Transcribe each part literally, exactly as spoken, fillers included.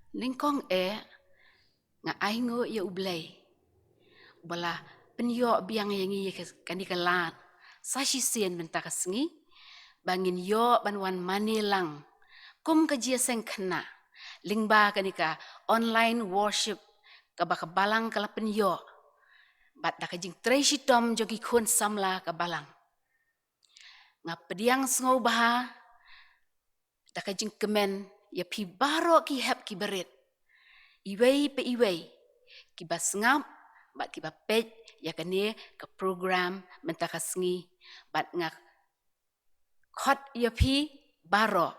Nyngkong eh, nga ainguh ïa U Blei ba la pynïoh biang ïa ngi ïa kane ka lad sa shisien mynta ka sngi, ba ngin ïoh ban wan mane lang kum ka jingïaseng khynnah lyngba kane ka online worship kaba ka balang ka la pynïoh bad da ka jingtrei shitom jong ki khun samla ka balang. Nga pdiang sngewbha da ka jingkmen ïa phi baroh ki hep ki barit, iwei pa iwei, kiba sngap bad kiba peit ïa kane ka program mynta ka sngi, bad nga khot ïa phi baroh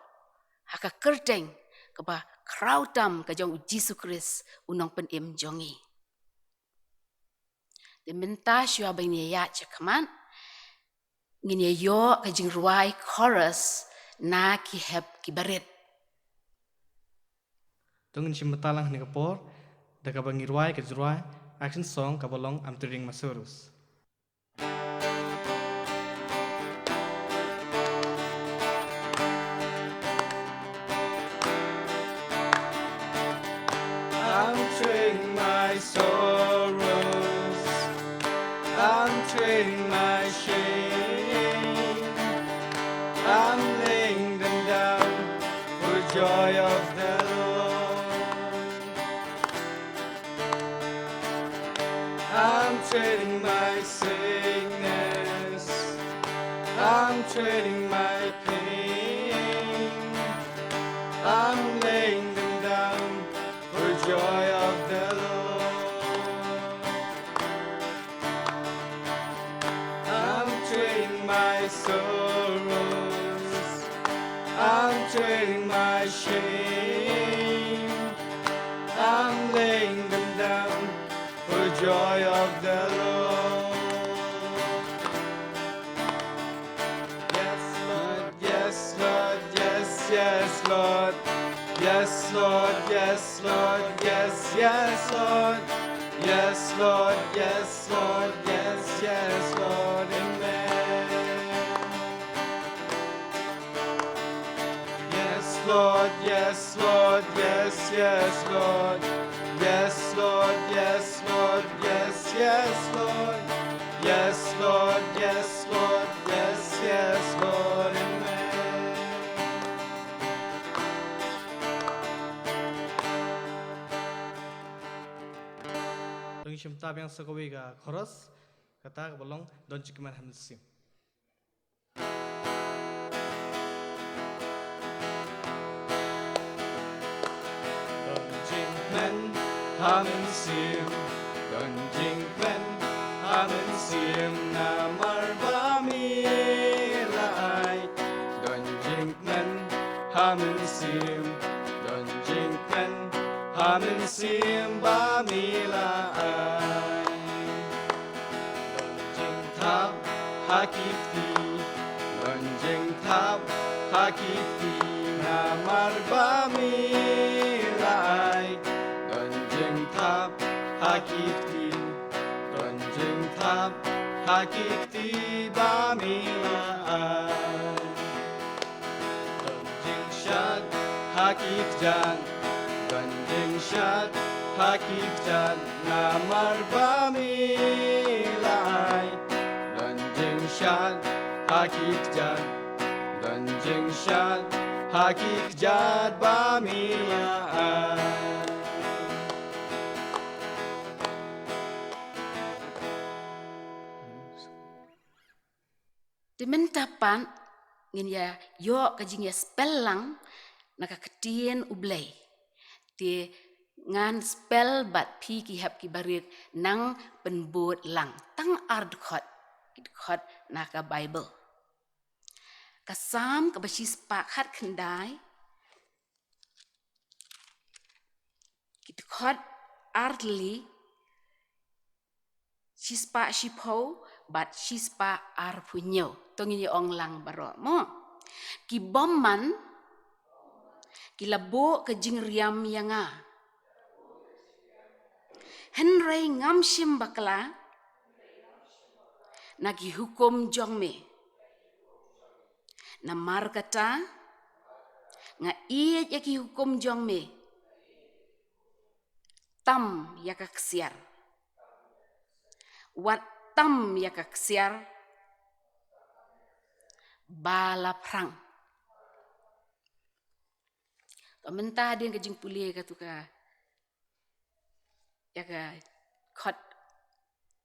ha ka kyrteng kaba khraw tam ka jong U Jisu Khrist U Nongpynim jong ngi. Te mynta shuwa ba ngin ïaid shakhmat, ngin ïa ïoh ka jingrwai chorus na ki hep ki barit. To ngin shim bynta lang ha kane ka por da kaba ngi rwai ka jingrwai action song kaba long I'm Treading My Sorrows. I'm treading my sorrows. I'm treading my shame. I'm laying them down for joy of the Lord. I'm treading my sickness. I'm treading my pain. I'm laying them down for joy of the Lord. I'm treading my sorrows. I'm treading my shame. I'm laying them down for joy of the Lord. Yes, Lord, yes, Lord, yes, yes, Lord. Yes, Lord, yes, Lord, yes, yes, Lord. Yes, Lord, yes, Lord, yes, yes, Lord. Amen. Yes, Lord, yes, Lord, yes, yes, Lord. Yes, Lord, yes, Lord, yes, yes, Lord. Yes, Lord, yes, Lord, yes, yes, Lord. Amen. To ngin shim bynta biang sa kawei ka chorus, kata kaba long Don Jingkmen Ha Mynsiem. Don jingkmen ha mynsiem, don jingkmen ha mynsiem, namar ba me la ai. Don jingkmen ha mynsiem, don jingkmen ha mynsiem ba me la ai. Don jingthap ha ki kti, don jingthap ha ki kti, namar ba me la ai. Don jingthap ha ki kti, don jingthap ha ki kti ba me la ai. Don jingshad ha ki kjat, don jingshad ha ki kjat, namar ba me la ai. Don jingshad ha ki kjat, don jingshad ha ki kjat ba me la ai. Te mynta pat ngin ïa ïoh ka jingïaspel lang na ka ktien U Blei. Te ngan spel bad phi ki hep ki barit, nang pynbud lang tang ar dkhot, ki dkhot na ka Baibl. Ka Salm kaba shispah khatkhyndai, ki dkhot artylli, shispah shiphew bad shispah arphew hynñiew. To ngin ïa ong lang baroh mo. Ki bymman ki la buh ka jingriam ïa nga, hynrei ngam shym bakla na ki hukum jong me. Namar kata nga ïeit ïa ki hukum jong me. tam ïa ka ksiar. Wat tam ïa ka ksiar ba la phrang. Ka mynta hadien ka jingpule katu ka, ïa ka khot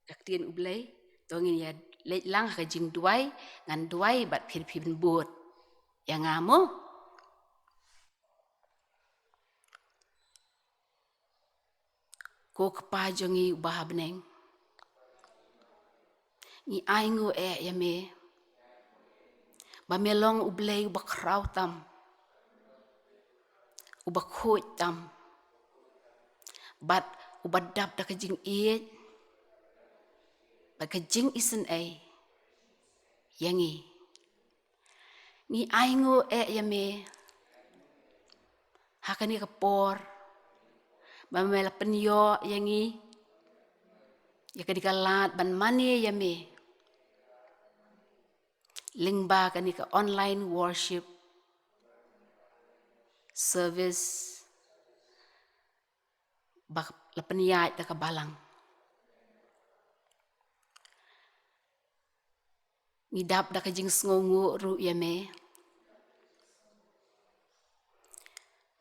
ka ktien U Blei, to ngin ïa leit lang ha ka jingduwai, ngan duwai bad phi phi pynbud ïa nga mo. Ko Kpa jong ngi uba ha bneng, ngi ainguh eh ïa me ba me long U Blei uba khraw tam, uba khuid tam, bad uba dap da ka jingïeit bad ka jingisynei ïa ngi. Ngi ainguh eh ïa me ha kane ka por ba me la pynïoh ïa ngi ïa kane ka lad ban mane ïa me lyngba kane ka online worship service ba la pynïaid da ka balang. Ngi dap da ka jingsngewnguh ruh ïa me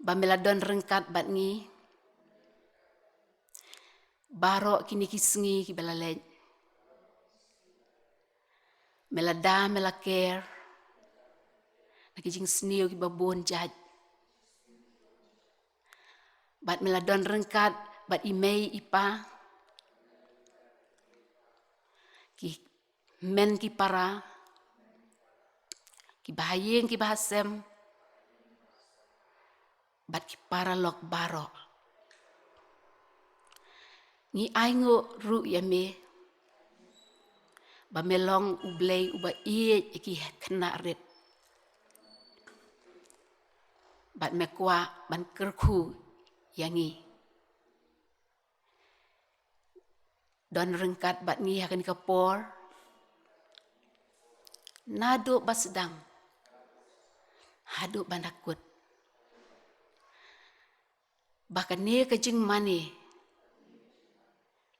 ba me la don ryngkat bad ngi baroh kine ki sngi kiba la leit. Me la da, me la ker na ki jingsniew kiba bun jait. Bad me la don ryngkat bad i mei i pa, ki men ki para, ki bahaïing ki bahasem, bad ki paralok baroh. Ngi ainguh ruh ïa me ba me long U Blei uba ïeit ïa ki khynnah rit bad me kwah ban kyrkhu ïa ngi. Don ryngkat bad ngi ha kane ka por naduh ba sdang haduh ba na kut, ba kane ka jingmane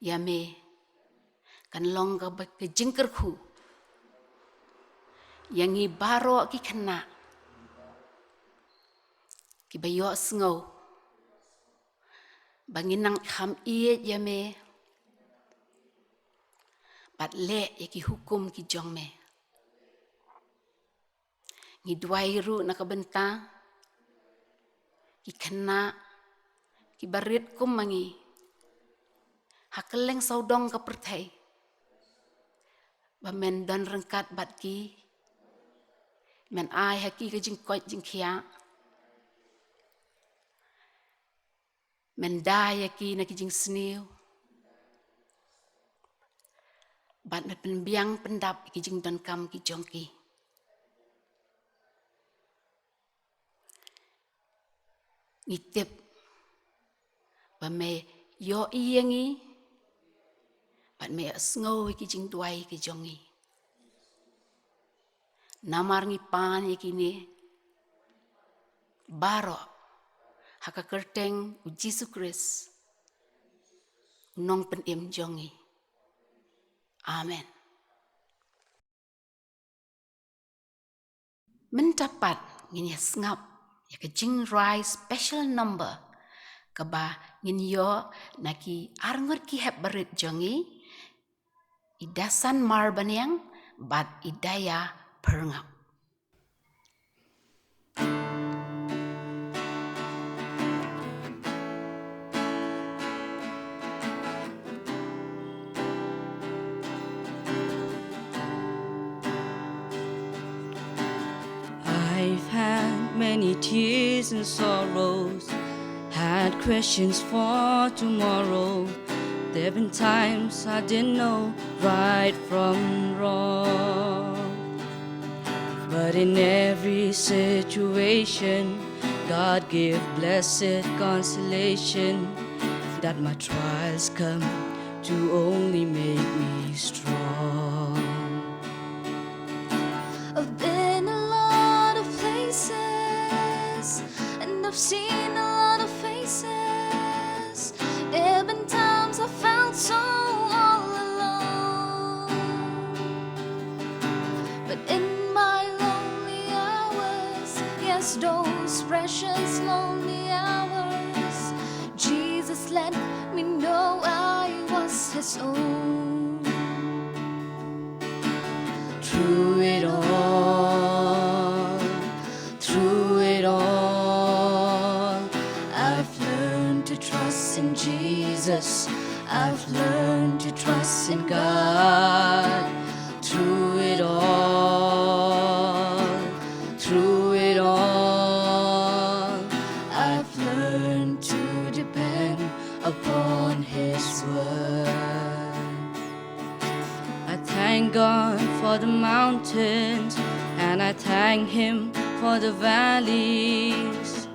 ïa me kan long kaba ka jingkyrkhu ïa ngi baroh ki khynnah kiba ïohsngew ba ngin nang kham ïeit ïa me bad leh ïa ki hukum ki jong me. Ngi duwai ruh na ka bynta ki khynnah kiba rit kum ma ngi ha kylleng sawdong ka pyrthei, ba men don ryngkat bad ki, men ai ha ki ka jingkoit jingkhiah, men da ïa ki na ki jingsniew bad men pynbiang pyndap ïa ki jingdonkam ki jong ki. Ngi tip ba me ïohi ïa ngi bad me ïohsngew ïa ki jingduwai ki jong ngi. Namar ngi pan ïa kine baroh ha ka kyrteng U Jisu Khrist, U Nongpynim jong ngi. Amen. Mynta pat ngin ïa sngap ïa ka jingrwai special number kaba ngin ïoh na ki arngut ki hep barit jong ngi, i Dasan Marbaniang bad i Daya Pyrngap. I've had many tears and sorrows, had questions for tomorrow. There've been times I didn't know right from wrong. But in every situation, God give blessed consolation, that my trials come to only make me strong. I've been a lot of places, and I've seen a lot of faces. There Those precious lonely hours, Jesus let me know I was his own. Through it all, through it all, I've learned to trust in Jesus. I've learned to trust in God. Through it all, through it all, I've learned to depend upon his word. I thank God for the mountains, and I thank him for the valleys.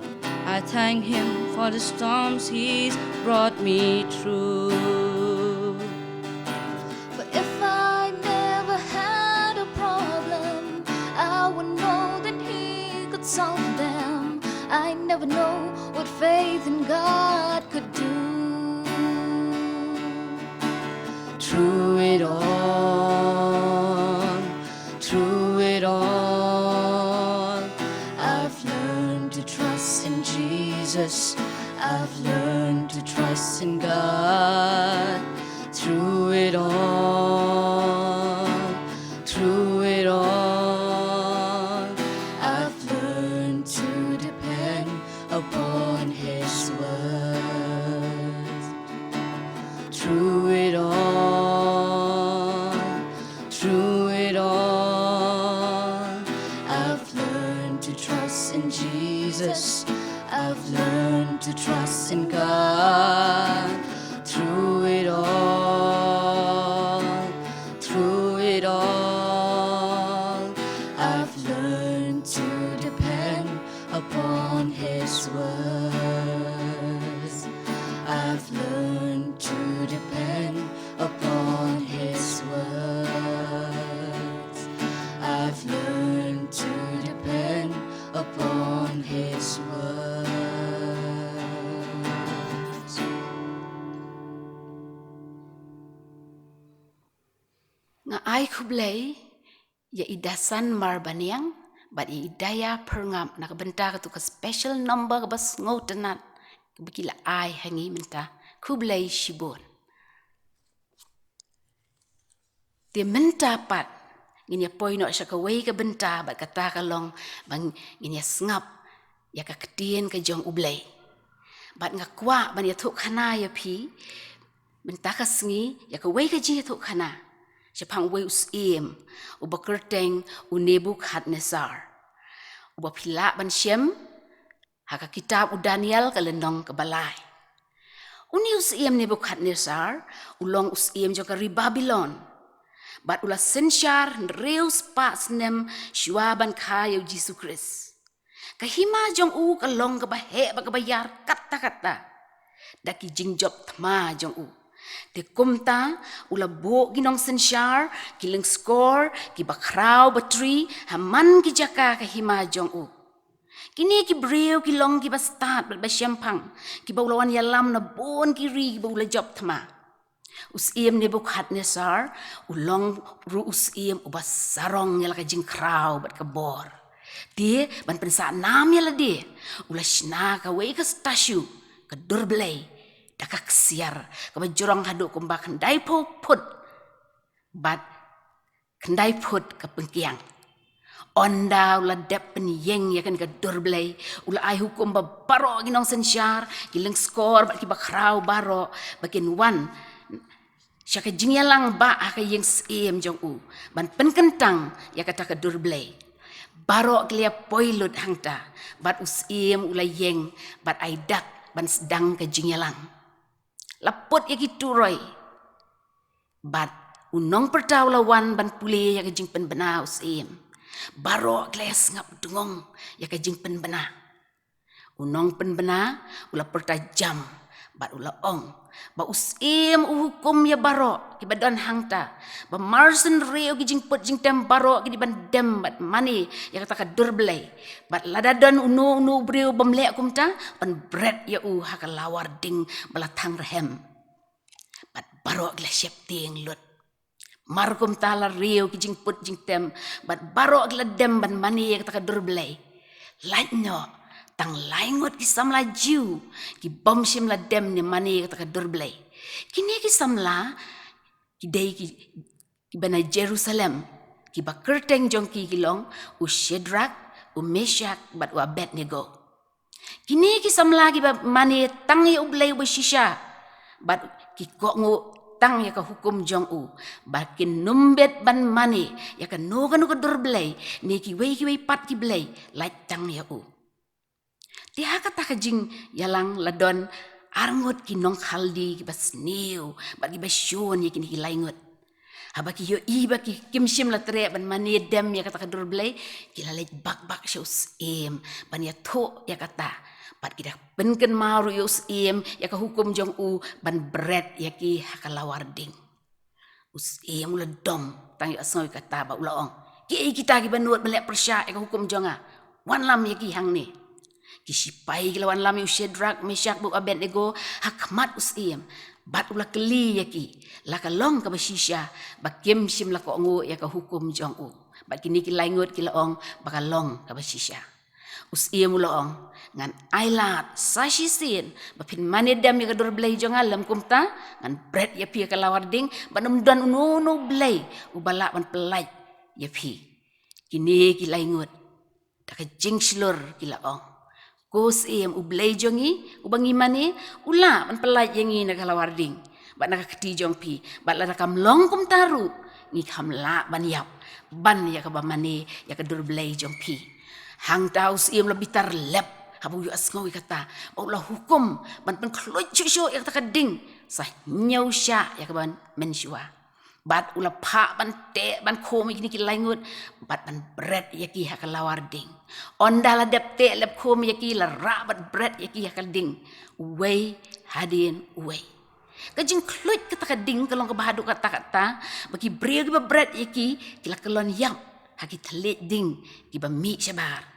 I thank him for the storms he's brought me through. For if I never had a problem, I would know that he could solve them. I never know what faith in God could do. Through it all, through it all, I've learned to trust in Jesus. I've learned to trust in God. Through it all, through it all, I've learned to depend upon his word. Through it all, through it all, I've learned to trust in Jesus. I've learned to trust in God. Through it all, through it all, I've learned to depend upon his words. I've learned to depend upon his words. I've learned to depend upon his words. Nga ai khublei ïa i Dasan Marbaniang bad ïa i Daya Pyrngap na ka bynta katu ka special number kaba sngewtynnat kaba ki la ai ha ngi mynta. Khublei shibun. Te mynta pat ngin ïa poi noh sha kawei ka bynta bad kata ka long ba ngin ïa sngap ïa ka ktien ka jong U Blei. Bad nga kwah ban ïathuh khana ïa phi mynta ka sngi ïa kawei ka jingïathuh khana shaphang uwei u syiem uba kyrteng u Nebukhadnessar, uba phi lah ban shem ha ka kitab u Daniel ka lynnong kaba lai. Une u syiem Nebukhadnessar u long u syiem jong ka ri Babilon, bad u la synshar hynriew spah snem shuwa ban kha ïa u Jisu Khrist. Ka hima jong u ka long kaba heh bad kaba ïar katta katta da ki jingjop thma jong u. Te kumta u la buh ki nongsynshar, ki lyngskor, kiba khraw batri ha man ki jaka ka hima jong u. Kine ki briew ki long kiba stad bad ba shemphang, kiba u la wan ïalam na bun ki ri kiba u la jop thma. U syiem Nebukhadnessar u long ruh u syiem uba sarong ïa la ka jingkhraw bad ka bor. Te ban pynsah nam ïa lade u la shna kawei ka statue, ka dur blei, da ka ksiar kaba jrong haduh kumba khyndai phew phut bad khyndai phut ka pynkiang. Ynda u la dep pynïeng ïa kane ka dur blei, u la ai hukum ba baroh ki nongsynshar, ki lyngskor bad kiba khraw baroh ba kin wan sha ka jingïalang ba ha ka ïing syiem jong u ban pynkyntang ïa kata ka dur blei. Baroh ki la poi lut hangta bad u syiem u la ïeng bad ai dak ban sdang ka jingïalang. La put ïa ki turoi bad u nongpyrta u la wan ban pule ïa ka jingpynbna u syiem. Baroh ki la sngap dngong ïa ka jingpynbna. U nongpynbna u la pyrta jam bad u la ong ba u syiem u hukum ïa baroh kiba don hangta ba mar shen riew ki jingput jingtem baroh ki dei ban dem bad mane ïa kata ka dur blei. Bad lada don uno uno u briew bym leh kumta, ban bret ïa u ha ka lawar ding ba la thang rhem. Bad baroh ki la sheptieng lut. Mar kumta la riew ki jingput jingtem bad baroh ki la dem ban mane ïa kata ka dur blei. Lait noh, tang lai ngut ki samla Jiw ki bym shym la dem ne mane ïa kata ka dur blei. Kine ki samla ki dei ki, kiba na Jerusalem, kiba kyrteng jong ki ki long u Shedrak, u Meshak bad u Abednego. Kine ki samla kiba mane tang ïa u Blei uba shisha, bad ki kohnguh tang ïa ka hukum jong u, ba kin ym bit ban mane ïa kano kano ka dur blei ne kiwei kiwei pat ki blei lait tang ïa u. Te ha kata ka jingïalang la don ar ngut ki nong Khaldi kiba sniew bad kiba shun ïa kine ki lai ngut. Haba ki ïohi ba ki kim shym la treh ban mane dem ïa kata ka dur blei, ki la leit bak bak sha u syiem ban ïathuh ïa kata. Bad ki da pynkynmaw ruh ïa u syiem ïa ka hukum jong u ban bret ïa ki ha ka lawar ding. U syiem u la dom tang ïohsngew ïa kata bad u la ong, kiei kita kiba nud ban leh pyrshah ïa ka hukum jong nga? Wanlam ïa ki hangne. Ki sipai ki la wanlam ïa u Shedrak, Meshak bad u Abednego ha khmat u syiem, bad u la kylli ïa ki la ka long kaba shisha ba kim shym la kohnguh ïa ka hukum jong u. Bad kine ki lai ngut ki la ong ba ka long kaba shisha. U syiem u la ong, ngan ailad sa shisien ba phin mane dem ïa ka dur blei jong nga, lym kumta ngan bret ïa phi ha ka lawar ding, ban ym don uno uno u blei uba lah ban pyllait ïa phi. Kine ki lai ngut da ka jingshlur ki la ong, ko syiem, u Blei jong ngi uba ngi mane u lah ban pyllait ïa ngi na ka lawar ding bad na ka kti jong phi, bad lada kam long kumta ruh ngi kham lah ban ïap ban ïa kaba mane ïa ka dur blei jong phi. Hangta u syiem u la bitar lep haba u ïohsngew ïa kata, bad u la hukum ban pynkhluit shuh shuh ïa kata ka ding sa hynñiew shah ïa kaba mynshuwa. Bad u la phah ban teh ban khum ïa kine ki lai ngut bad ban bret ïa ki ha ka lawar ding. Ynda la dep teh lep khum ïa ki, la rah bad bret ïa ki ha ka ding, uwei hadien uwei. Ka jingkhluit kata ka ding ka long kaba haduh katta katta ba ki briew kiba bret ïa ki ki la kyllon ïap ha ki thylliej ding kiba mih shabar.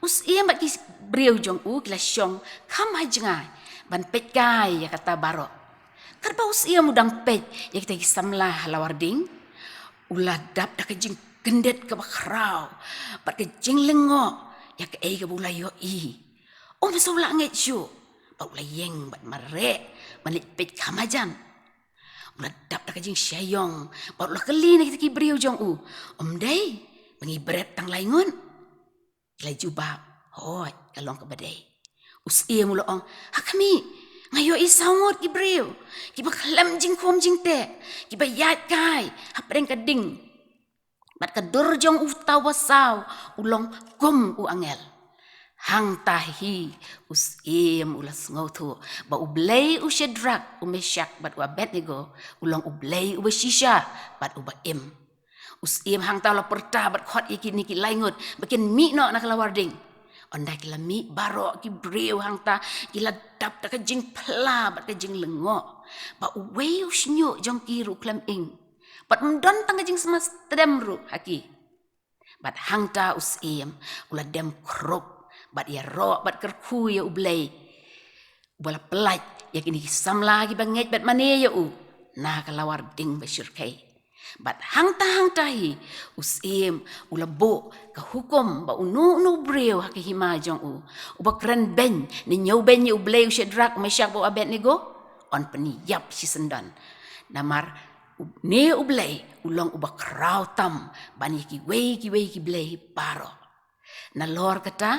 U syiem bad ki briew jong u ki la shong kham ha jngai ban peit kai ïa kata baroh. Katba u syiem u dang peit ïa kita ki samla ha lawar ding, u la dap da ka jingkyndit kaba khraw bad ka jinglyngngoh ïa kaei kaba u la ïohi. Um shu lah ngeit shuh bad u la ïeng bad mareh ban leit peit kham hajan. U la dap da ka jingshaïong bad u la kylli na kita ki briew jong u, ym dei ba ngi bret tang lai ngut? Ki la jubab, hooid, ka long kaba dei. U syiem u la ong, ha khmih, nga ïohi saw ngut ki briew kiba khlem jingkhum jingteh, kiba ïaid kai hapdeng ka ding. Bad ka dur jong uta uba saw u long kum u angel. Hangta hi u syiem u la sngewthuh ba u Blei u Shedrak, u Meshak bad u Abednego u long u Blei uba shisha bad uba im. U syiem hangta u la pyrta bad khot ïa kine ki lai ngut ba kin mih noh na ka lawar ding. Ynda ki la mih baroh ki briew hangta, ki la dap da ka jingphla bad ka jinglyngngoh ba uwei u shñiuh jong ki ruh u khlem ing. Bad ym don tang ka jingsma sdem ruh ha ki. Bad hangta u syiem u la dem khrup bad ïaroh bad kyrkhu ïa u Blei uba la pyllait ïa kine ki samla kiba ngeit bad mane ïa u na ka lawar ding ba shyrkhei. Bad hangta hangta hi u syiem u la buh ka hukum ba uno uno u briew ha ka hima jong u uba kren beiñ ne ñiewbeiñ ïa u Blei u Shedrak, u Meshak bad u Abednego un pynïap shisyndon. Namar une u Blei u long uba khraw tam ban ïa kiwei kiwei ki blei baroh. Nalor kata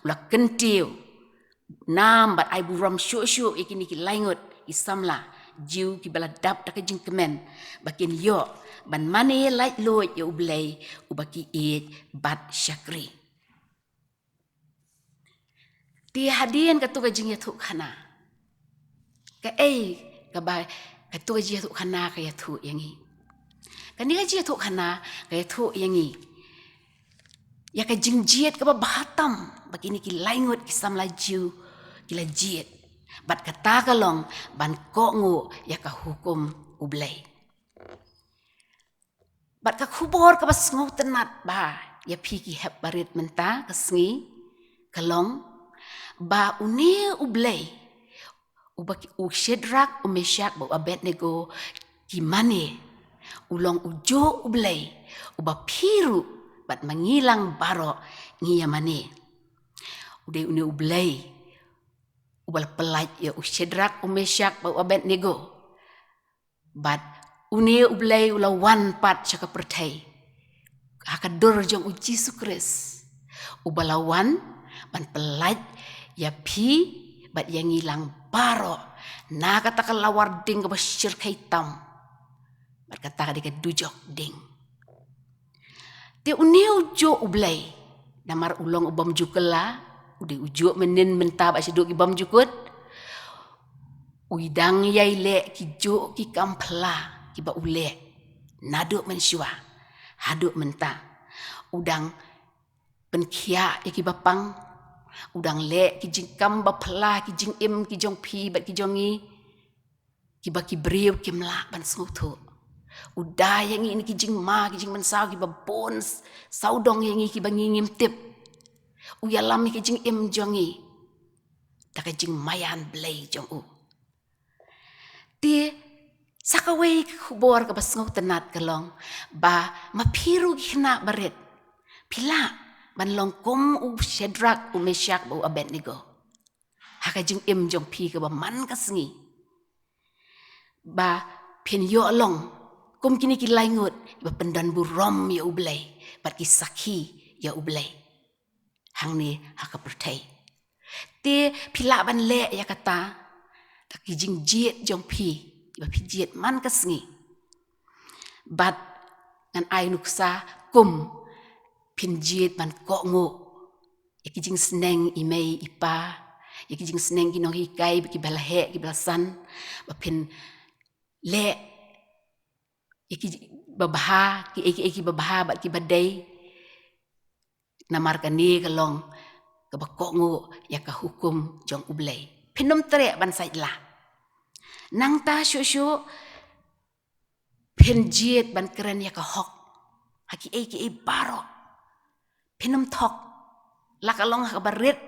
u la kyntiew nam bad ai burom shuh shuh ïa kine ki lai ngut ki samla Jiw kiba la dap da ka jingkmen ba kin ïoh ban mane laitluid ïa u Blei uba ki ïeit bad shakri. Te hadien kato ka jingïathuhkhana, kaei kaba kato ka jingïathuhkhana ka ïathuh ïa ngi? Kane ka jingïathuhkhana ka ïathuh ïa ngi ïa ka jingjied kaba bha tam ba kine ki lai ngut ki samla Jiw ki la jied. Bad kata ka long ban kohnguh ïa ka hukum u Blei. Bad ka khubor kaba sngewtynnat bha ïa phi ki hep barit mynta ka sngi ka long ba une u Blei uba ki, u Shedrak, u Meshak bad u Abednego ki mane u long ujuh u Blei uba phi ruh bad ma ngi lang baroh ngi ïa mane. U dei une U Blei uba la pyllait ïa u Shadrak, u Meshak bad u Abednego. Bad une U Blei u la wan pat sha ka pyrthei ha ka dur jong U Jisu Khrist, uba la wan ban pyllait ïa phi bad ïa ngi lang baroh na kata ka lawar ding kaba shyrkhei tam, bad kata ka dei ka dujok ding. Te une ujuh U Blei, namar u long u bym ju kylla, u dei ujuh mynhynnin mynta bad shaduh ki bymjukut, u dang ïai leh kijuh ki kam phylla kiba u leh naduh mynshuwa haduh mynta. U dang pynkhiah ïa kiba pang, u dang leh ki jingkam ba phylla, ki jingim ki jong phi bad ki jong ngi, kiba ki briew kim lah ban sngewthuh. U da ïa ngi na ki jingma, ki jingmynsaw kiba bun s-, sawdong ïa ngi kiba ngi ngim tip. U ïalam ïa ki jingim jong ngi da ka jingmaïan Blei jong u. Te sa kawei ka khubor kaba sngewtynnat ka long ba ma phi ruh ki khynnah barit, phi lah ban long kum u Shadrak, u Meshak bad u Abednego ha ka jingim jong phi kaba man ka sngi, ba phin ïoh long kum kine ki laingut kiba pyndonburom ïa U Blei bad ki sakhi ïa U Blei hangne ha ka pyrthei. Te phi lah ban leh ïa kata da ki jingjied jong phi, ba phi jied man ka sngi. Bad ngan ai nuksa kum phin jied ban kohnguh ïa ki jingsneng i mei i pa, ïa ki jingsneng ki nonghikai bad kiba la heh kiba la san, ba phin leh ïa ki babha, kiei kiei kiba bha bad kiba dei. Namar kane ka long kaba kohnguh ïa ka hukum jong U Blei. Phin ym treh ban sait lah. Nangta shuh shuh phin jied ban kren ïa ka hok ha kiei kiei baroh. Phin ym thok, la ka long ha kaba rit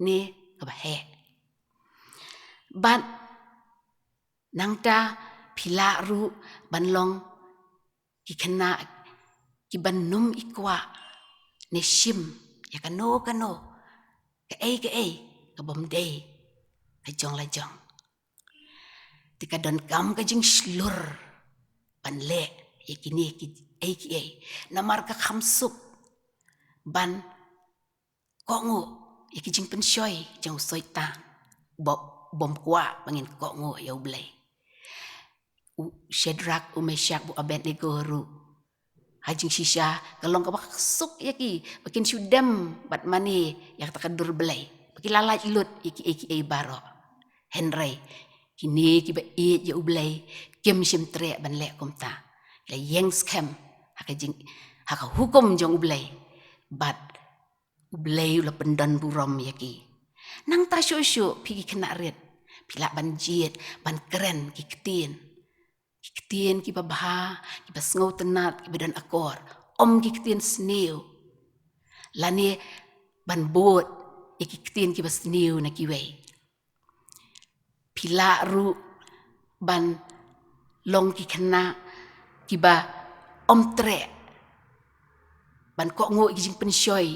ne kaba heh. Bad nangta phi lah ruh ban long ki khynnah kiba nym i kwah ne shim ïa kano kano, kaei kaei ka bym dei ka jong la jong. Te ka donkam ka jingshlur ban leh ïa kine kiei kiei, namar ka kham suk ban kohnguh ïa ki jingpynshoi jong u Soitan, ba u bym kwah ba ngin kohnguh ïa U Blei. U Shadrak, u Meshak bad u Abednego ruh, ha jingshisha ka long kaba suk ïa ki ba kin shu dem bad mane ïa kata ka dur Blei, ba ki la lait lut ïa kiei kiei baroh. Hynrei kine kiba ïeit ïa U Blei kim shym treh ban leh kumta. Ki la ïeng skhem ha ka jing, ha ka hukum jong U Blei, bad U Blei u la pyndonburom ïa ki. Nangta shuh shuh phi ki khynnah rit, phi lah ban jied ban kren ki ktien, ki ktien kiba bha, kiba sngewtynnat, kiba don akor, ym ki ktien sniew, lane ban bud ïa ki ktien kiba sniew na kiwei. Phi lah ruh ban long ki khynnah kiba ym treh ban kohnguh ïa ki jingpynshoi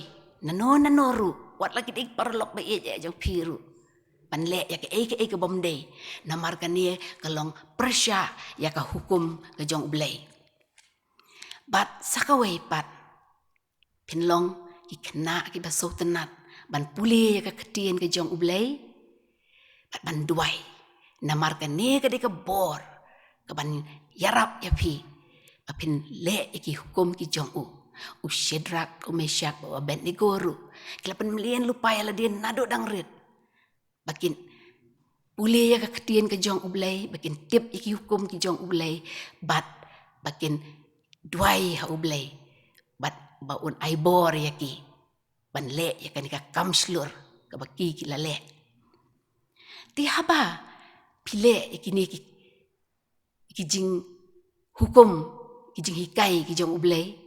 nano nano ruh, wat la ki dei ki paralok ba ïeit jong phi ruh, ban leh ïa kaei kaei ka bym dei, namar kane ka long pyrshah ïa ka hukum ka jong U Blei. Bad sa kawei pat, phin long ki khynnah kiba sngewtynnat ban pule ïa ka ktien ka jong U Blei bad ban duwai, namar kane ka dei ka bor kaban ïarap ïa phi ba phin leh ïa ki hukum ki jong u. U Shadrak, u Meshak bad u Abednego ruh ki la pynmlien lypa ïa lade naduh dang rit ba kin pule ïa ka ktien ka jong U Blei, ba kin tip ïa ki hukum ki jong U Blei, bad ba kin duwai ha U Blei bad ba un ai bor ïa ki ban leh ïa kane ka kam shlur kaba ki, ki la leh. Te haba phi leh ïa kine ki, ki jinghukum, ki jinghikai ki jong U Blei,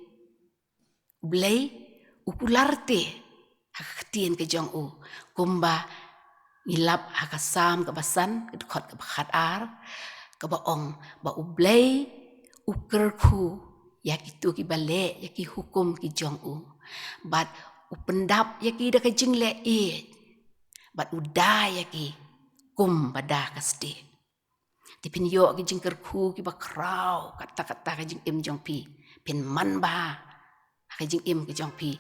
U Blei u kular te ha ka ktien ka jong u, kumba ngi lap ha ka Salm kaba san, ka dkhot kaba khatar, kaba ong ba U Blei u kyrkhu ïa kito kiba leh ïa ki hukum ki jong u, bad U pyndap ïa ki da ka jingleh ïeit, bad u da ïa ki kum ba da ka stieh. Te phin ïoh ki jingkyrkhu kiba khraw katta katta ka jingim jong phi. Phin manbha ha ka jingim ka jong phi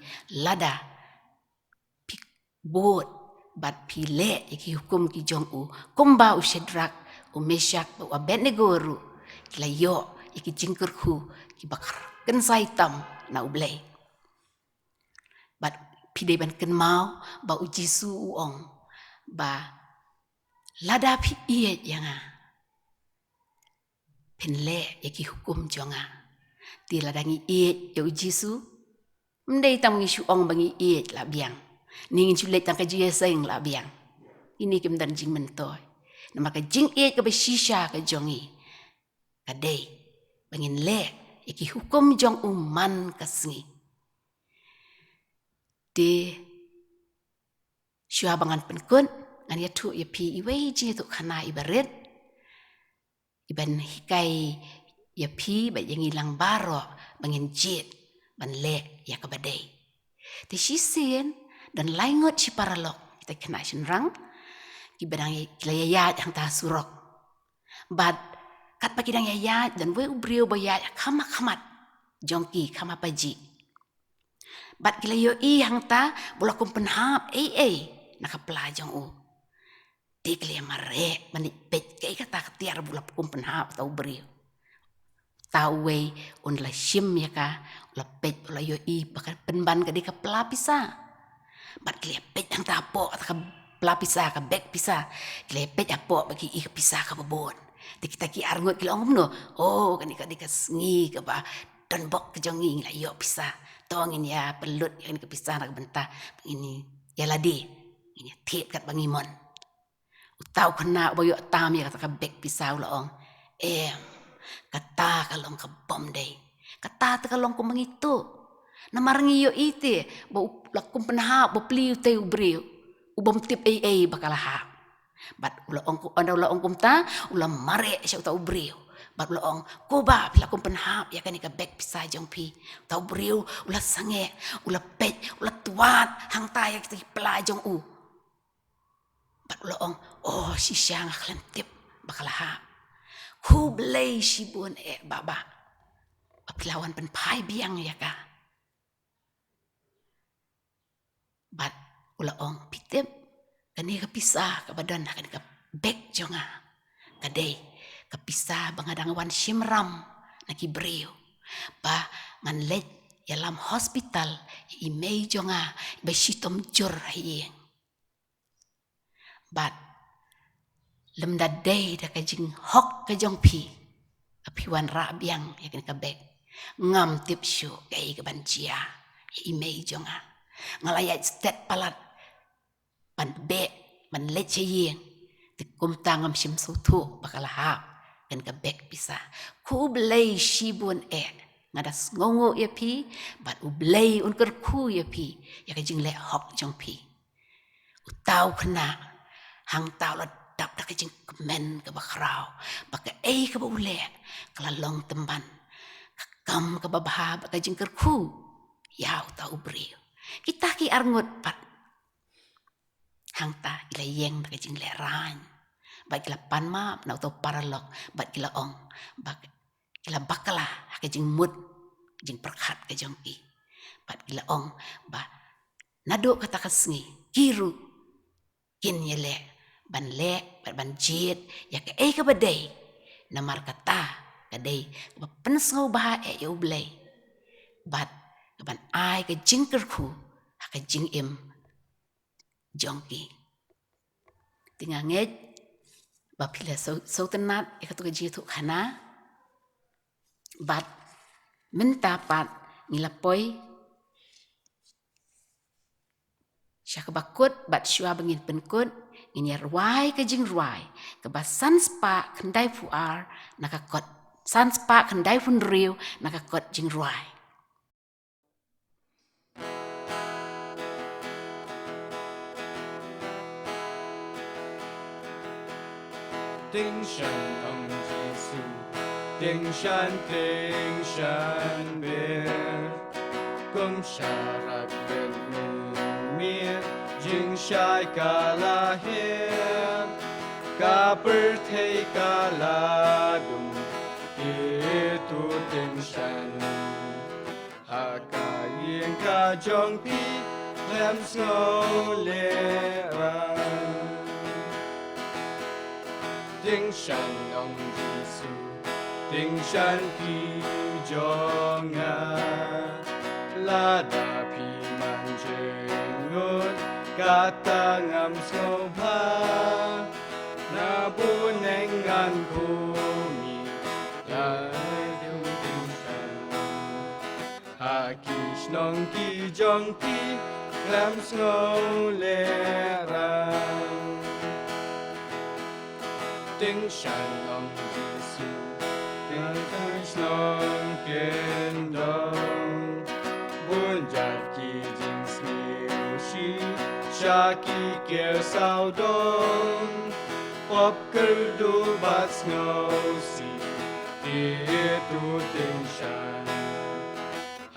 lada phi bud bad phi leh ïa ki hukum ki jong u, kumba u Shadrak, u Meshak bad u Abednego ruh ki la ïoh ïa ki jingkyrkhu kiba khraw kynsai tam na U Blei. Bad phi dei ban kynmaw ba u Jisu u ong ba lada phi ïeit ïa nga, phin leh ïa ki hukum jong nga. Te lada ngi ïeit ïa u Jisu, ym dei tang ngi shu ong ba ngi ïeit la biang, ne ngin shu leit tang ka jingïaseng la biang. Ine kim don jingmyntoi. Namar ka jingïeit kaba shisha ka jong ngi ka dei ba ngin leh ïa ki hukum jong u man ka sngi. Te shuwa ba ngan pynkut, ngan ïathuh ïa phi iwei i jingïathuhkhana iba rit, iban hikai ïa phi bad ïa ngi lang baroh ba ngin jied ban leh ïa kaba dei. Te shisien don lai ngut shi paralok, kita ki khynnah shynrang kiba dang ïa, ki la ïaid hangta surok. Bad katba ki dang ïaid, don uwei u briew ba ïaid ha khmat khmat jong ki, khmat pajih. Bad ki la ïohi hangta ba u la kum pynhap ei ei na ka pla jong u. Te ki la mareh ban ïa peit kaei kata ka tiar ba u la kum pynhap uta u briew. Uta uwei un la shim ïa ka, u la peit, u la ïohi ba ka pynban ka dei ka pla pisa. Bad ki la peit hangta hapoh kata ka pla pisa, ka bag pisa. Ki la peit hapoh bad ki ïohi ka pisa kaba bun. Te kita ki arngut ki la ong kumno, "Oh, kane ka dei ka sngi kaba donbok ka jong ngi, ngi la ïoh pisa. To ngin ïa pynlut ïa kane ka pisa na ka bynta ngin ïa lade, ngin ïa thied katba ngi mon." Uta u khynnah uba ïoh tam ïa kata ka bag pisa u la ong, "Em, kata ka long kabym dei. Kata te ka long kumba ngi tuh. Namar ngi ïohi te ba u la kum pynhap bapli utai u briew ubym tip ei ei ba ka la hap." Bad u la ong ku-, ynda u la ong kumta, u la mareh sha uta u briew. Bad u la ong, "Kumba phi la kum pynhap ïa kane ka bag pisa jong phi?" Uta u briew u la sangeh, u la peit, u la twad hangta ïa kita ki pla jong u. Bad u la ong, "Oh, shisha nga khlem tip ba ka la hap. Khublei shibun eh Baba ba phi la wan pynphai biang ïa ka." Bad u la ong, "Phi tip, kane ka pisa kaba don ha kane ka bag jong nga, ka dei ka pisa ba nga dang wan shim ram na ki briew ba ngan leit ïalam hospital ïa i mei jong nga ba shitom jur ha ïing. Bad lymda dei da ka jinghok ka jong phi ba phi wanrah biang ïa kane ka bag, ngam tip shuh kaei kaban jia ïa i mei jong nga. Nga la ïaid stet palat ban beh ban leit sha ïing, te kumta ngam shym sngewthuh ba ka la hap kane ka bag pisa. Khublei shibun eh, nga da sngewnguh ïa phi, bad U Blei un kyrkhu ïa phi ïa ka jingleh hok jong phi." Uta u khynnah hangta u la dap da ka jingkmen kaba khraw ba kaei kaba u leh ka la long tymmen ka kam kaba bha bad ka jingkyrkhu ïa uta u briew. Kita ki arngut pat hangta ki la ïeng da ka jinglehrain bad ki la pan map na uta u paralok bad ki la ong ba ki la bakla ha ka jingmut jingpyrkhat ka jong ki. Bad ki la ong ba naduh kata ka sngi ki ruh kin ïaleh ban leh bad ban jied ïa kaei kaba dei, namar kata ka dei kaba pynsngewbha eh ïa U Blei bad kaban ai ka jingkyrkhu ha ka jingim jong ki. Te nga ngeit ba phi la sngewtynnat ïa katu ka jingïathuhkhana. Bad mynta pat ngi la poi sha kaba kut, bad shuwa ba ngin pynkut ngin ïa rwai ka jingrwai kaba san spah khyndai phew ar na ka kot, san spah khyndai phew hynriew na ka kot jingrwai. Ding shan ong Jisu, ding shan, ding shan bir. Kum sharak bynta mynmiet, jingshai ka la hiar, ka pyrthei ka la dung, kito tyngshaiñ. Ha ka ïing ka jong phi, khlem sngew lehraiñ. Tyngshaiñ ong Jisu, tyngshaiñ ki jong nga. Lada phi man jingmut, kata ngam sngewbha. Na bneng ngan khmih, la tyngshaiñ. Ha ki shnong ki jong phi, khlem sngew lehraiñ. Tyngshaiñ ong Jisu, tyngshaiñ shnong kyndong. Bun jait ki jingsniew shi, sha ki ker sawdong. Pop kyrduh bad sngewsih, kito tyngshaiñ.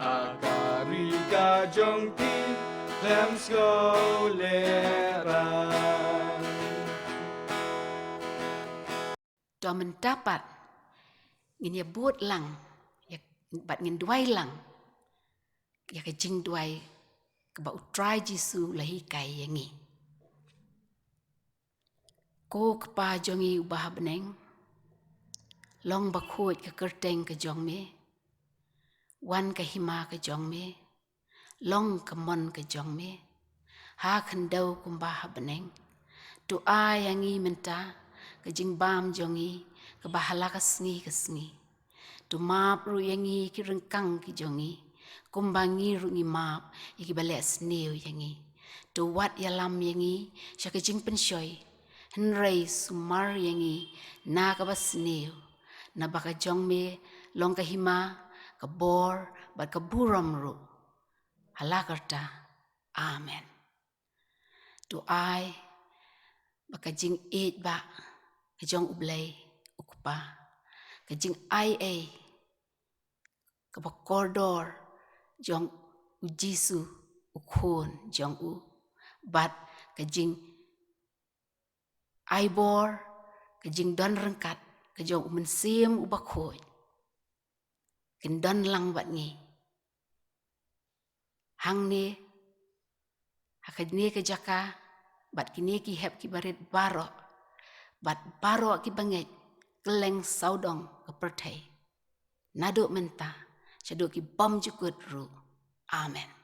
Ha ka ri ka jong phi, khlem sngew lehraiñ. To mynta pat, ngin ïa bud lang, ïa, bad ngin duwai lang, ïa ka jingduwai, kaba u Trai Jisu u la hikai ïa ngi. Ko Kpa jong ngi uba ha bneng, long bakhuid ka kyrteng ka jong me, wan ka hima ka jong me, long ka mon ka jong me, ha khyndew kumba ha bneng. To ai ïa ngi mynta, ka jingbam jong ngi, kaba ha la ka sngi ka sngi. To map ruh ïa ngi ki ryngkang ki jong ngi, kumba ngi ruh ngi map ïa kiba leh sniew ïa ngi. To wat ïalam ïa ngi sha ka jingpynshoi, hynrei sumar ïa ngi na kaba sniew. Naba ka jong me long ka hima, ka bor, bad ka burom ruh. Ha la karta. Amen. To ai ba ka jingïeit ba ka jong U Blei U Kpa, ka jingaiei kaba kordor jong U Jisu U Khun jong u, bad ka jingai bor, ka jingdon ryngkat ka jong U Mynsiem Uba Khuid, kin don lang bad ngi hangne, ha kane ka jaka, bad kine ki hep ki barit baroh, bad baroh kiba ngeit kylleng sawdong ka pyrthei, naduh mynta shaduh ki bymjukut ruh. Amen.